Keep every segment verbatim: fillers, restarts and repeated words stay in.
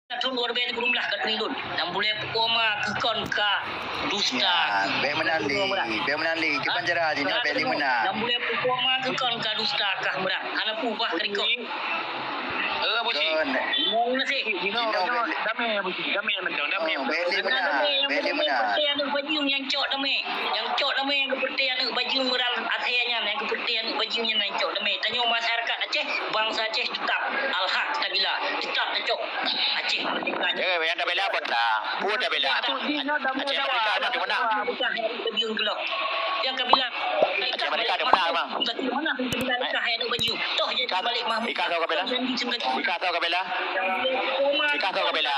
Thôn dua ribèe sikureueng blah ka tuléh lôn. Nyang bulèe pukon ma keu kon ka dusta. Nyan, bèk meunan lé, bèk meunan lé. Kiban cara jinoe bèk lé meunan. Nyang bulèe pukon ma keu kon ka dusta kah meunan. Hana peue bah keu likot. Eh, Abu Cik. Kon. Terima kasih. Jinoe, jinoe bèk lé. Damé, Abu Cik. Damé mantong, damé. Oh, bèk lé meunan, bèk lé meunan. Peureté aneuk bajeueng nyang cok damé. Nyang cok damé nyang geupeureté aneuk bajeueng meuran asèe nyan, nyang geupeureté aneuk bajeueng nyan nyang cok damé. Tanyoe masyarakat Aceh, bansa Aceh teutap al-haq sabila, teutap tacok. Aceh merdeka. Eh, nyang tabela apa dah? Peue tabela? Aceh merdeka apa di mana? Yang kabila. Aceh merdeka di mana, Bang? Toh jadi balik mah. Ika tahu kabela? Ika tahu kabela? Ika tahu kabela?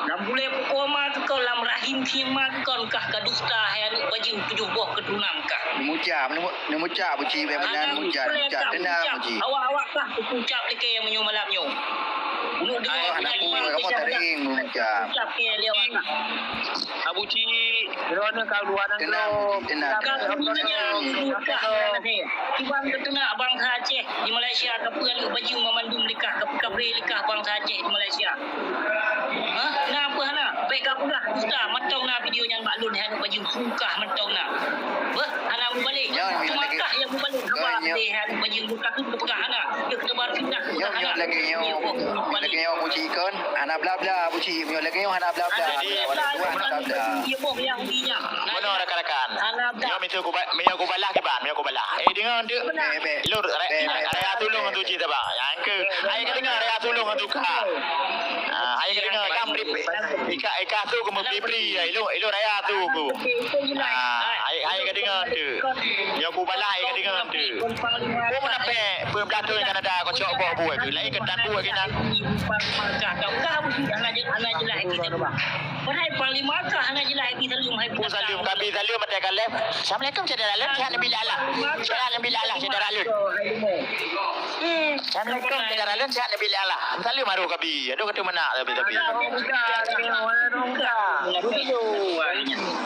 Lam bulèe pukon ma keu kon, lam rahim khieng ma keu kon kah ka dusta hai aneuk bajeueng tujoh boh keuturonan kah. Neucap, neucap, Abu Cik, bèk meunan neucap, neucap, teunang, Abu Cik. Awak-awak kah kucap lakèe meunyoe malam nyoe. Awak hana peue, kamoe taring, neucap. Ucap kèe lé awak kah. Abu Cik, droeneuh ka luwa nanggroe. Tenang, Abu Cik, tenang. Ka kunyanya, kah, kiban keuturonan bansa Aceh di Malaysia, ka peue aneuk bajeueng mamandum likah, ka peue kabré likah bansa Aceh di Malaysia. Hah? Na peue hana? Bèk kapeugah dusta, mantong na video nyan bak lôn hai aneuk bajeueng, sungkah mantong na. Beuh, hana mubalek. Nyoe, nyoe lagèe. Cuma kah nyang mubalek haba nyoe. Hai aneuk bajeueng, bukan kapeugah hana. Dia kena baru fitnah, kapeugah hana. Nyoe lagèe nyoe, nyoe lagèe nyoe Abu Cik kon, hana bla-bla Abu Cik. Nyoe lagèe nyoe hana bla-bla. Jadi, hana bla-bla. Dia boh Yahudi nyan. Meunoe rakan-rakan. Hana bla. Nyoe mita kuba-, mita kubalah kiban, mita kubalah. Eh, deungoe tu. Bèk, bèk. Lôn, raya, bèk, bèk, raya bèk, tulông bèk. Tu cit, Abang. Nyang keu, hai ka deungoe raya tulông tu ka. Ah, hai ka deungoe, kan, pri-, pri-, ika, ika tu keu meupri-pri, ilôn, ilôn raya tu ku. Ah, hai, hai ka deungoe tu. Nyoe kubalah, hai ka deungoe tu. Ku munafék, peue beulatôi Kanada, kocok boh buet tu. Laén keu tan buet keunan. Padahai panglima kah hana jeulaih, hai Abi Salim, hai Abi Salim. Assalamualaikum, Cik Daralun, sihat Nabi Allah. Sihat Nabi Allah, Cik Daralun. Assalamualaikum, Cik Daralun, sihat Nabi Allah. Salim baru kabi. Aduh, kata meunak tapi, tapi.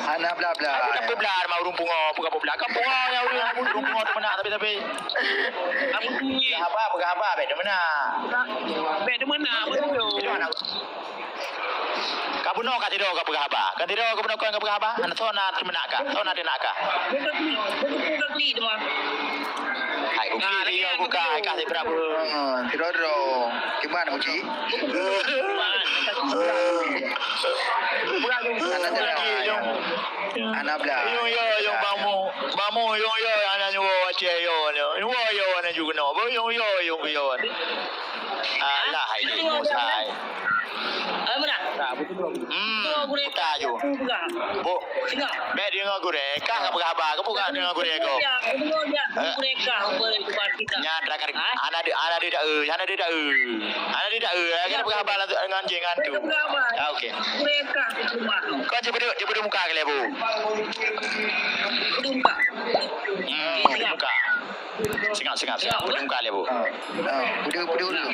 Hana bla-bla. Aduh, tak bla, nama ureueng pungo, bukan bla. Kan pungo yang ureueng, ureueng pungo tu meunak tapi, tapi. Peugah haba, peugah haba, bèk meunak. Bèk meunak, betul. Ka bunoe ka tidoe ka peugah haba. Ka tidoe ka bunoe kon ka peugah haba. Hana soe na teunak ka. Soe na teunak ka. Hai, bukti dia buka, hai, kasih berapa? Hmm, tidoe-tidoe. Gimana, Muji? Anak jalan. Anak belah. Yo, yo, yo, bamu. Bamu, yo, yo, anak nyuwa Aceh, yo, yo. Nyuwa, yo, anak juga, no. Yo, yo, yo, yo, yo. Alah, hai, Musa, hai. Hai, meunan. Hmm, buta ju. Bo, bèk deungoe gurèe. Kah ka peugah haba, ka peugah deungoe gurèe ko. Nyan rakan, hana di, hana di da, hana di da, hana di da, kita peugah haba langsung ngon jih ngon tu. Ah, okey. Kau cuba duduk, cuba duduk muka kali, Bu. Hmm, muka. Singap, singap, singap. Peudeueng muka lé, Bu. Ah, ah, peudeueng, peudeueng ureueng.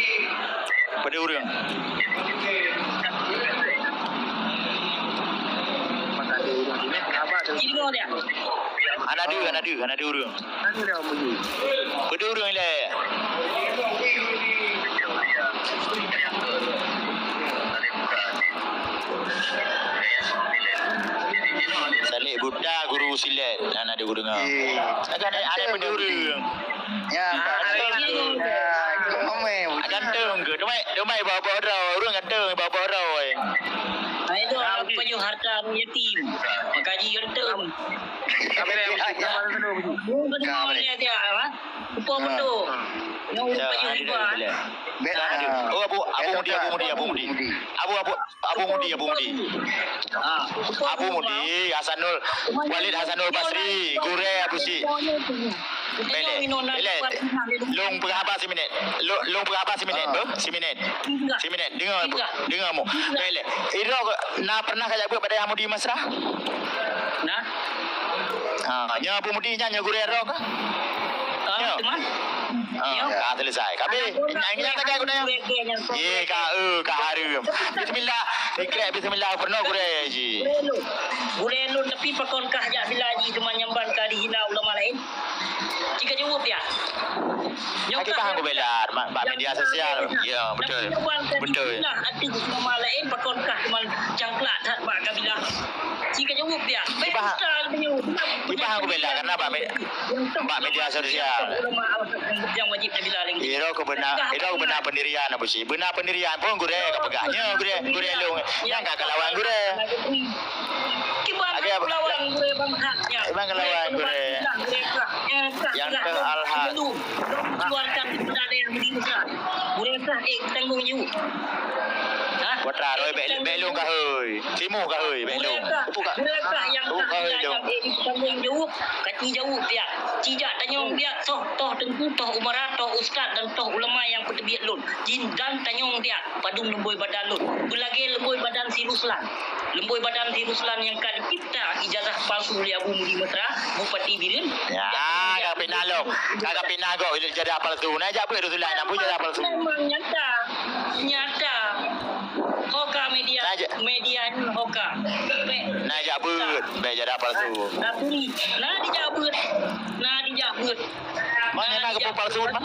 Peudeueng ureueng. Hana deuh, hana deuh, hana deuh ureueng. Peudeueng ureueng lé. Salek buta guru silat. Hana deuh ureueng. Eh. Agak ada, ada peudeueng ureueng. Ya, ah, Pak. Ada ganteng. Ah, kok mamai. Ada ganteng ke? Dia mai, dia mai bawa-bawa droe. Ureueng ganteng bawa-bawa droe. Hai tu, orang penyuh harta yatim. Maka ji ganteng. Kami dah mesti gambar dulu. Bukan dia, dia, apa? Upah betul. Yang penyuh riba. Bek, ah. Oh, Abu, Abu Mudi, Abu Mudi, Abu Mudi. Abu, Abu, Abu Mudi, Abu Mudi. Ah, Abu Mudi, Hasanul, Walid Hasanul Basri, gurèe Abu Syik. Bèk lé, bèk lé. Lôn peugah haba siminit. Lôn, lôn peugah haba siminit, beuh? Siminit. Siminit. Deungö, deungö mu. Bèk lé. Idroe na pernah kajak beuet bak Dayah Mudi Mesra? Nah. Ha, nyoe Abu Mudi nyan nyoe gurèe droe kah? Ah, nyoe. Teuma. Ah, ya. Ka selesai. Ka habéh. Nyang, nyang tagai guna nyoe. Ye, ka, eh, ka hareuem. Bismillah. Ikrek bismillah peunoh gurèe ji. Gurèe lôn, tapi pakon kah jak sila ji teuma nyamban ka dihina ulama laén? Jika jaweueb ya. Kiban han kubela bak, bak media sosial. Ya, betul. Betul. Nah, artis nama lain pakon kah cuma cangklak that bak kabilah. Ci ka jaweueb dia. Kiban, kiban han kubela karena bak me-, bak media sosial. Yang wajib kabilah lain. Iro keubena, iro keubena pendirian Abu Syik. Bena pendirian pun gurée ka peugah. Nyoe gurée, gurée lôn. Nyang ka kalawan gurée. Kiban kalawan gurée bangsa. Kiban kalawan gurée. Yang ke Alhad. Keluarkan daripada yang berdiri besar. Gurée sah, eh, tanggung jawab. Ha? Putra, roi, bek, bek lôn ka hôi. Timu ka hoi, bek lôn. Upu ka. Gurée sah yang sah, yang, eh, tanggung jawab. Ka ci jaweueb dia. Ci jak tanyong dia, toh, toh teungku, toh umara, toh ustaz dan toh ulama yang peuteubiet lôn. Jin dan tanyong dia, padum leumbôi badan lôn. Beulagée leumbôi badan si Ruslan. Leumbôi badan si Ruslan nyang ka dicipta ijazah palsu lé Abu Mudi Mesra, Bupati Bireuen. Ya, ka pina lom. Ka, ka pina gob ijazah palsu. Na jak beuet Ruslan, na beuet ijazah palsu. Memang nyata. Nyata. Hoka media, na jak, media nyoe hoka. Bek. Na jak beuet, bek ijazah palsu. Taturi. Na dijak beuet. Na dijak beuet. Mana na geupeu palsu, man?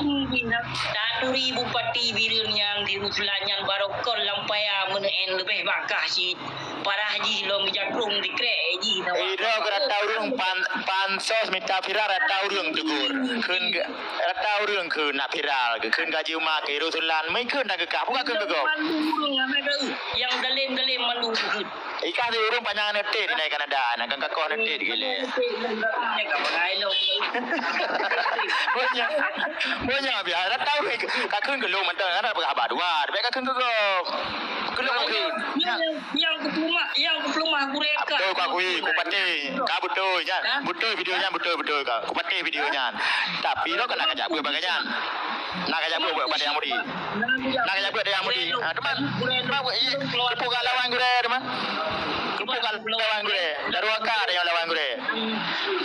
Taturi Bupati Bireuen nyang di Ruslan nyan barokon lam paya meuneuen leubeh bakah cit. Parah jih lom jakrong dikrek jih. Iro keu rata ureueng pan-, pansos mita viral rata ureueng tegur. Kheun ge-, rata ureueng kheun nak viral, kheun gaji uma keu Ruslan, meukeun dak geukah, bukan kheun geugok. Mandum ureueng hana geu, nyang dalem-dalem mandum kheun. Ikah di ureueng panyang aneuk teh di nai Kanada, nak kan kakoh aneuk teh di gile. Banyak, banyak biar rata ureueng ka kheun geulong mantong, kan peugah haba dua, bek ka kheun geugok. Geulong kheun. Nyang, nyang kupeulumah, nyang kupeulumah gurée ka. Beutôi ka kui, kupatéh. Ka beutôi nyan. Beutôi video nyan, beutôi, beutôi ka. Kupatéh video nyan. Tapi lo kena kajak beuet bagai nyan. Nak kajak beuet pada yang mudi. Nak kajak beuet pada yang mudi. Ha, teman. Teman buat iya. Keupeue ka lawan gurée, teman? Keupeue ka lawan gurée? Daruaka ada yang lawan gurée.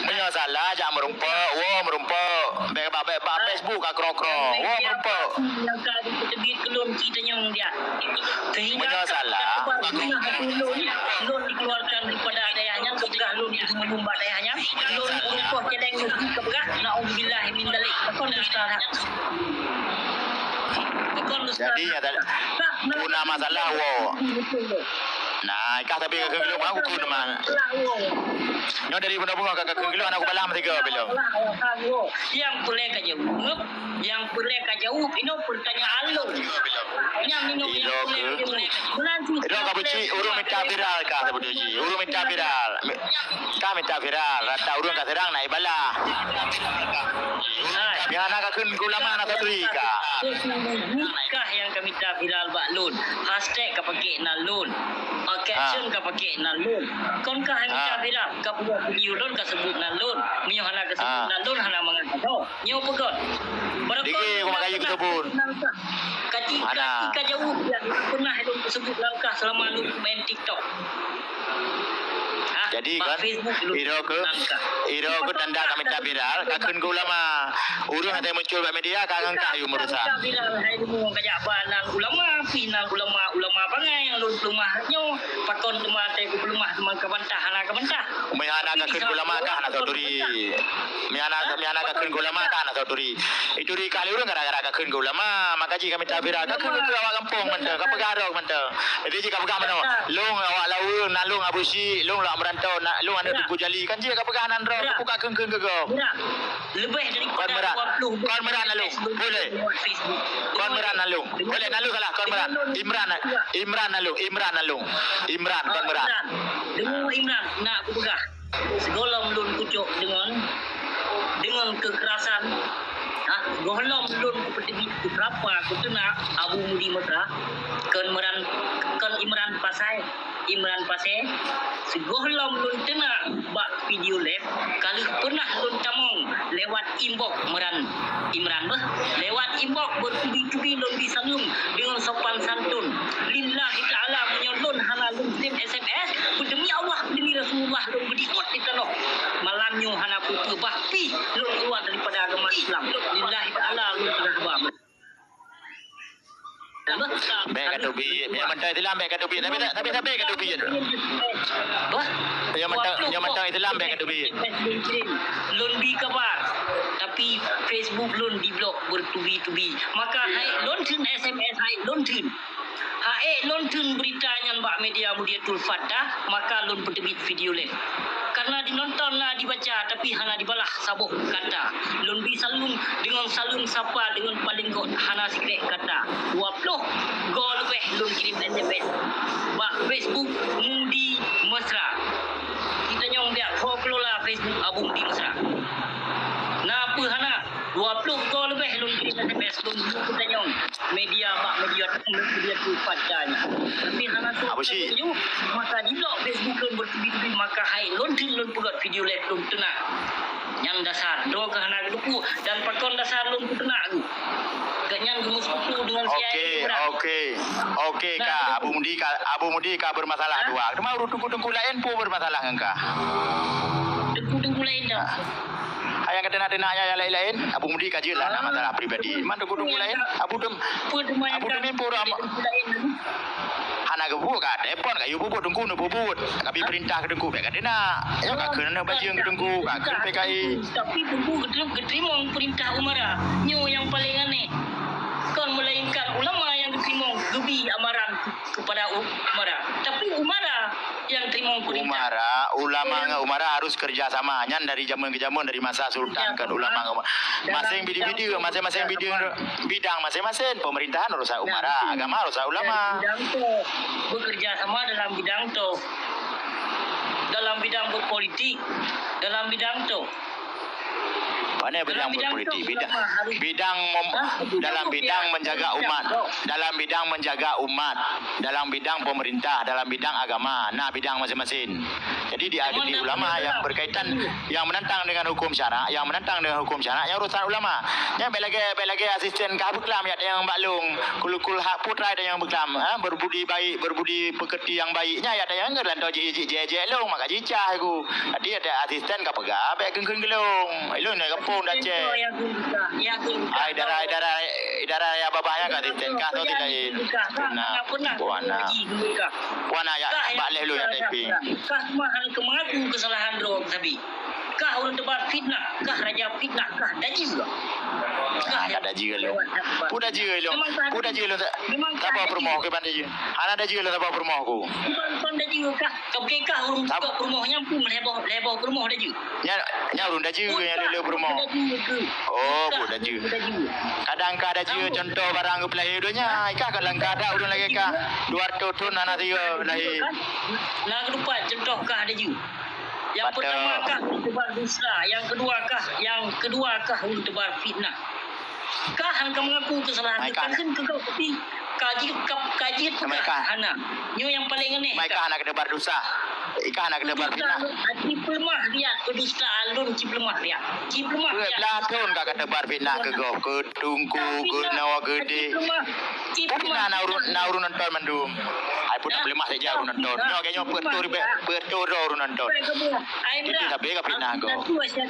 Meunyoe salah, jak meurumpok, woe meurumpok. Bek bak, bek bak Facebook ka krong-krong. Woe meurumpok. Nyang ka diteubit keu lôn ci tanyong dia. Meunyoe salah, lôn, lôn dikeluarkan daripada dayah nyan, keugah lôn dikeumulung bak dayah nyan. Lôn meurumpok cedeng nyoe keugah, naudzubillah min dzalik. Pakon dusta that. Pakon dusta. Jadi, nyata, puna masalah, woe. Nah, ikah tapi ka kheun geulong, aku pun teman. Nyoe dari bunoe-bunoe ka kheun geulong, aneuk balam tiga belom. Nyang peureulée ka jaweueb, nyang peureulée ka jaweueb, inoe peurtanyaan lôn. Nyang inoe nyang peureulée ka jaweueb. Inoe ka beuci ureueng mita viral ka sabeutoi jih. Ureueng mita viral. Mi-, ka mita viral, rata ureueng ka seurang na ibalah. Nyang hana ka kheun keu ulama na sapeue ka. Kah nyang ka mita viral bak lôn. Hashtag ka pakai nan lôn. Ah, caption ka pakai nan lôn. Kon kah nyang mita viral, ka peugah video lôn ka seubut nan lôn. Meunyoe hana ka seubut nan lôn, hana mangat. Nyoe peugah. Dikit aku makai keusebut. Kaci, kaci ka jaweueb nyang pernah lôn peusebut langkah selama lôn main TikTok. Ha, jadi bak kan, Facebook lôn iro ke, langkah. Iro ke tanda ka mita viral, ka kheun keu ulama. Ureueng hana muncul bak media ka ngon kah yue meurusak. Ka viral, hai lôn ka jak ba nan ulama, pi nan ulama, ulama bangai nyang lôn peuleumah nyoe. Pakon teuma teu peuleumah teuma ka bantah, hana ka bantah. Meunyoe hana ka kheun keu ulama ka hana soe turi. Meunyoe hana, meunyoe hana ka kheun keu ulama ka hana soe turi. Ituri kah lé ureueng gara-gara ka kheun keu ulama, maka jih ka mita viral, ka kheun keu awak gampông mantong, ka peugah droe mantong. Jadi jih ka peugah meunoe, lôn awak Laweueng, na lôn Abusyik, lôn lôn Meurantau, na lôn aneuk Teungku Jali. Kan jih ka peugah nan droe, ka peugah kheun-kheun keu gob. Leubeh daripada dua puluh. Kon Meuran na lôn. Boleh. Kon Meuran na lôn. Boleh na lôn salah, kon Meuran. Imran na, Imran na lôn, Imran na lôn. Imran, kon Meuran. Deungoe Imran, nak kupeugah. Sigohlom lôn kucok deungon, deungon keukerasan, ha, gohlom lôn kupeuteubiet keu rapa keu teunak Abu Mudi Mesra, kon Meuran, kon Imran Pasai, Imran Pasai, sigohlom lôn teunak bak video live, ka lheueh peunah lôn tamong lewat inbox Meuran. Imran beuh, lewat inbox beutubi-tubi lôn bi saleuem deungon sopan santun. Lillahi ta'ala, meunyoe lôn hana lôn tem S M S, peudemi Allah, peudemi Rasulullah, lôn beudiot di tanoh. Malam nyoe hana peue-peue, bah pih lôn keuluwa daripada agama Islam. Lillahi ta'ala, lôn peugah haba. Bèk ka teubiet. Nyang mantong Islam bèk ka teubiet. Tapi, tapi, tapi ka teubiet. Bah? Nyang mantong, nyang mantong Islam bèk ka teubiet. Lôn bi kabar, tapi Facebook lôn diblok bertubi-tubi. Maka hai lôn theun S M S, hai lôn theun. Hai lôn theun berita nyan bak media Mudiatul Fatah, maka lôn peuteubiet video lé. Karena dinonton na dibaca, tapi hana dibalah saboh kata. Lôn bi saleuem deungon saleuem sapa deungon paleng göt hana sikrek kata. Dua ploh go leubeh lôn kirém S M S bak Facebook Mudi Mesra. Geutanyoe biak ho kelola Facebook Abu Mudi Mesra. Na peue hana? Dua ploh go leubeh lôn kirém S M S lôn geutanyoe. Media bak media, media tu paja nyan. Tapi hana tu Abu Syik. Maka diblok Facebook lôn bertubi-tubi, maka hai lôn theun lôn peugöt video lé lôn teunak. Nyan dasar droe keuh hana geuteupeue dan pakon dasar lôn peuteunak geuh. Gobnyan geumeuseutôt deungon C I A. Oke, Iran. Oke. Oke, nah, ka Abu Mudi ka, Abu Mudi ka bermasalah dua. Teuma ureueng teungku-teungku laén pun bermasalah ngon ka. Teungku-teungku laén dah. Hai nyang ka teunak-teunak nyang laén-laén, Abu Mudi ka jeulaih na masalah pribadi. Man teungku-teungku laén, Abu Dem-, Abu Demin pun ram-, hana geubuet ka, telepon ka yue bubuet, teungku neuk bubuet. Tapi perintah keu teungku bèk ka teunak. Nyoe ka kheun aneuk bajeueng keu teungku, ka kheun P K I. Tapi teungku geuteu-, geuteurimong perintah umara. Nyoe nyang paleng aneh. Kon melainkan ulama nyang geuteurimong geubi amaran kepada u-, umara. Tapi umara nyang teurimong perintah. Umara, ulama ngon umara harus kerja sama. Nyan dari jameun ke jameun, dari masa sultan kan ulama ngon umara. Masing bidang-bidang, masing-masing bidang, bidang masing-masing. Pemerintahan urusan umara, agama urusan ulama. Dalam bidang toh, bekerja sama dalam bidang toh. Dalam bidang berpolitik, dalam bidang toh. Pane bidang berpolitik, bidang, bidang mem-, dalam bidang menjaga umat, dalam bidang menjaga umat, dalam bidang pemerintah, dalam bidang agama, na bidang masing-masing. Jadi di, di ulama yang berkaitan, yang menentang dengan hukum syarak, yang menentang dengan hukum syarak, yang urusan ulama. Nyan bèk lagèe, bèk lagèe asisten ka beuklam, ya, nyang bak lôn, kulukul hak putra nyang beuklam, ha, berbudi baik, berbudi pekerti yang baik. Nyan ya, nyang ngeurantau jijak-jijak lôn, maka jicah aku. Jadi ada asisten ka peugah, bèk kheun-kheun keu lôn. Ilôn na gampông dah cek. Ai, idara, idara, idara ya babah nyan ka asisten kah atau tidak lain? Nah, buana. Buana ya, bak leh lôn ya, tapi. Kah mah hana mengaku kesalahan droe sabe. Kah ureueng teubar fitnah, kah raja fitnah, kah dajeue. Nah, ka dajeue lôn. Pu dajeue lôn. Pu dajeue lôn. Saboh peurumoh keu ban dajeue. Hana dajeue lôn saboh peurumoh ku. Bukan, bukan dajeue kah? Kah bukan kah ureueng tukang peurumoh nyan pun lhèe boh, lhèe boh peurumoh dajeue. Nya, nya ureueng dajeue nyang lhèe-lhèe peurumoh. Oh, pu dajeue. Kadang kah dajeue contoh barang geupeulahé donya. Kah ka langkah dak ureueng lagèe kah dua ratus thon hana tiga lahé. Nah, keudua contoh kah dajeue. Yang pertama kah ureueng teubar dusta, yang kedua kah, yang kedua kah ureueng teubar fitnah. Kah hana mengaku kesalahan, kah kheun keu kah, tapi kaji, ka-, kaji kah hana. Nyoe yang paling aneh. Mai kah hana keuneuk bar dusta. Ikah hana keuneuk bar fitnah. Cipeuleumah riak, keudustaan lôn cipeuleumah riak. Cipeuleumah riak. Dua belas thon ka keuneuk bar fitnah keu gob, keu teungku, keu noe, keu deh. Tapi na, na ureueng, na ureueng nonton mandum. Ai pun tak peuleumah saja ureueng nonton. Nyoe kayaknya peuet tu ribet, peuet tu droe ureueng nonton. Jadi sabe ka fitnah gob.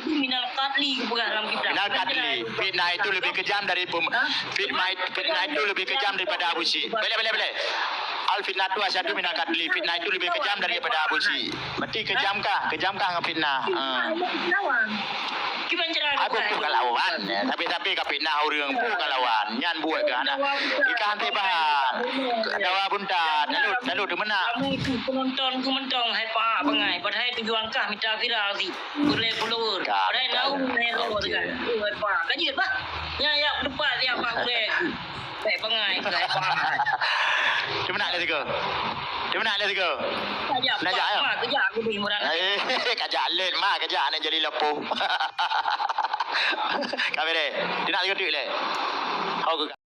Minal qatli. Fitnah itu lebih kejam dari pem-, fitnah, fitnah itu lebih kejam daripada Abu Syik. Boleh, boleh, boleh. Al fitnatu asyaddu minal qatli. Fitnah itu lebih kejam daripada Abu Syik. Berarti kejam kah? Kejam kah ngon fitnah? Ha. Abu bukan lawan. Ya. Tapi, tapi ka fitnah ureueng, bukan lawan. Nyan buat ke anak. Ikah henti bahan. Dawa buntat. Lalu, lalu tu meunak. Kamu itu penonton ku mentong, hai Pak Bangai. Padahai tujuan kah mita viral sih. Boleh follower. Padahai nau nero dengan. Oh, hai Pak. Kaji bah. Nya ya depan dia Pak boleh. Baik bangai, baik bangai. Di mana ada tiga? Di mana ada tiga? Kajak, nak jak, ya? Mak, kejak aku di Imran. Eh, kajak lét, mak, kajak anak jadi lepuh. Kami deh. Di nak tiga duit leh. Kau ke